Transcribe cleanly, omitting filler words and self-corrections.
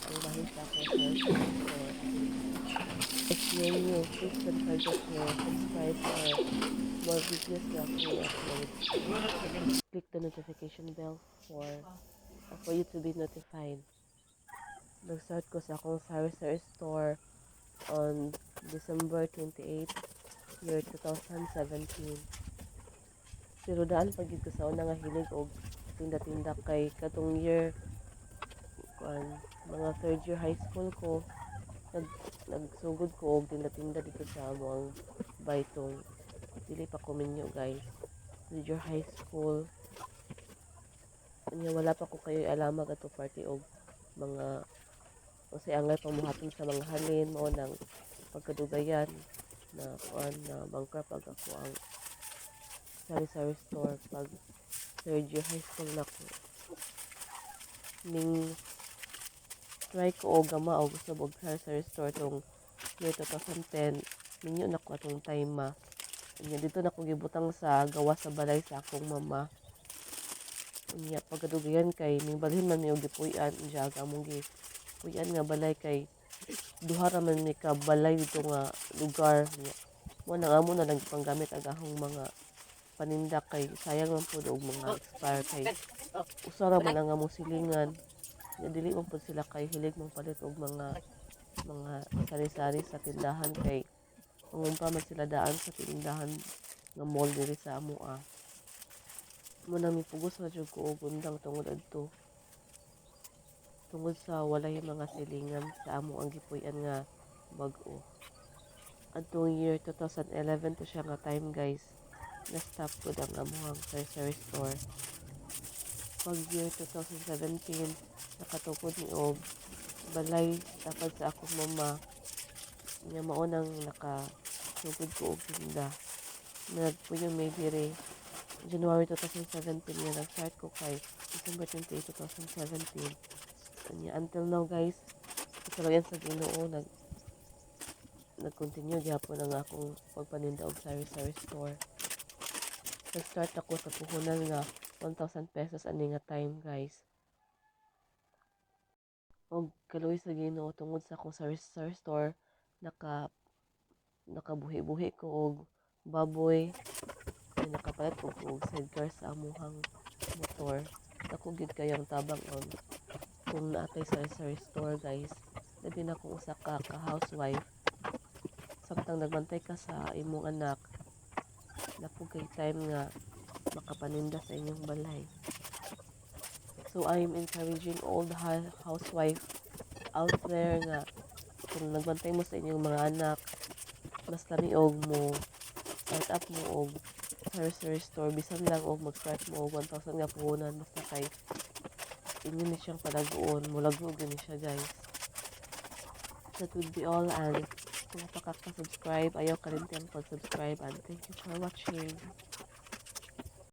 Ang bahin sa akong sari-sari store. If you're new, please don't forget to subscribe for more videos na akong i-upload. Click the notification bell for you to be notified. Nag-start ko sa akong sari-sari store on December 28, year 2017. Pero daan pa gyud ko sa una nga hilig og tinda-tinda kay katong year kuan, mga third year high school ko, nagsugod ko og tinda-tinda dito sa amoang Baitong. Dili pa ko minyo, guys. Third year high school. Unya wala pa ko kayo alamag ato party og mga unsay angay pamuhaton sa mga halin. Mao nang pagkadugayan na kuan, na bankrupt ag ako ang sari-sari store pag third year high school na ko. Ning try ko og gama og gusto og sari-sari store tong year 2010. Minyo na ko atong time ma. Unya dito na ko gibutang sa gawas sa balay sa akong mama. Unya pagkadugayan kay ning balhin man mi og gipuy-an diya ang among gipuy-an nga balay kay duha ra man mi ka balay dito nga lugar. Unya mo nang amo na lang gipanggamit ang akong mga paninda kay sayang man pud og mga expire kay usa ra man ang among silingan. Nya dili man pud sila kay hilig mangpalit og mga sari-sari sa tindahan kay mangumpra man sila daan sa tindahan nga mall diri sa amoa. Mo nang mipugos ra jud ko og undang tungod adto. Tungod sa walay mga silingan sa amo ang gipuy-an nga bag-o. Adtong year 2011 to siya nga time, guys. Na-stop pud ang amoang sari-sari store. Pag year 2017, nakatukod mi og balay tapad sa akong mama. Nya mao nang nakasugod ko og tinda. Nagpuyo mi diri January 2017 nga nag-start ko kay December 28, 2017. Unya until now, guys, kaluoyan sa Ginoo, nag-continue gyapon ang akong pagpaninda og sari-sari store. Nag-start ako sa puhunan nga 1,000 pesos ani nga time, guys. Og kaluoy sa Ginoo, tungod sa akong sari-sari store, nakabuhi-buhi ko og baboy, ay nakapalit ko og sidecar sa amuhang motor. Dako gyud kayong tabang on kung naa tay sari-sari store, guys. Labi na kung usa ka ka housewife. Samtang nagbantay ka sa imong anak, naa pud kay time nga makapaninda sa inyong balay. So I'm encouraging all the housewife out there nga kung nagbantay mo sa inyong mga anak, mas lami og mo start up mo og sari-sari store, bisan lang og mag-start mo og 1,000 nga puhunan, basta kay inyo ni siyang palaguon, mulago gyud ni siya, guys. That would be all, and kung pa ka subscribe, ayaw kalimtan pag-subscribe, and thank you for watching.